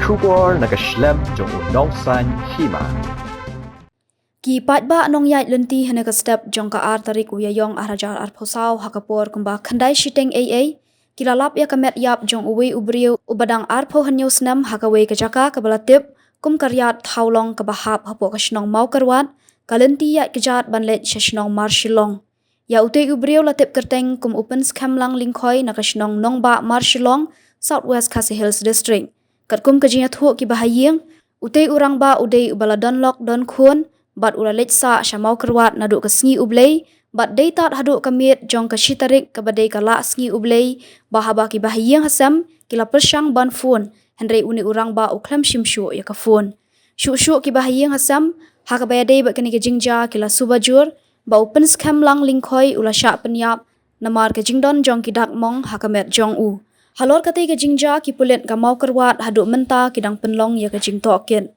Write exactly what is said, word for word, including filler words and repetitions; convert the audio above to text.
Khubor na ka shlem jong u Nongsaiñ Hima. Ki paidbah nongïaid lynti hynne ka step jong ka ar tarik u Ïaïong ar hajar arphew saw ha ka por kumba khyndai shiteng ei ei, ki la lap ïa ka met ïap jong uwei u briew uba dang arphew hynñiew snem ha kawei ka jaka kaba la tip kum ka riat thawlong kaba hap hapoh ka shnong Mawkyrwat, ka lynti ïaid kjat ban leit sha shnong Marshillong. Ïa utei u briew la tip kyrteng kum u Pynskhem Lang Lyngkhoi na ka shnong Nongbah Marshillong, South West Khasi Hills District. Katkum ka jingïathuh ki bahaïing, utei u rangbah u dei uba la don lok don khun bad u la leit sah sha Mawkyrwat naduh ka sngi U Blei, bad dei tad haduh ka miet jong ka shi tarik kaba dei ka lah sngi U Blei, ba haba ki bahaïing hasem ki la pyrshang ban phone, hynrei une u rangbah u khlem shim shuh ïa ka phone. Shuh shuh ki bahaïing hasem, ha kaba ïadei bad kane ka jingjia ki la suba jur ba u Pynskhem Lang Lyngkhoi u la shah pynïap namar ka jingdon jong ki dak mong ha ka met jong u. Halor katei ka jingjia ki pulit ka Mawkyrwat haduh mynta ki dang pynlong ïa ka jingtohkit.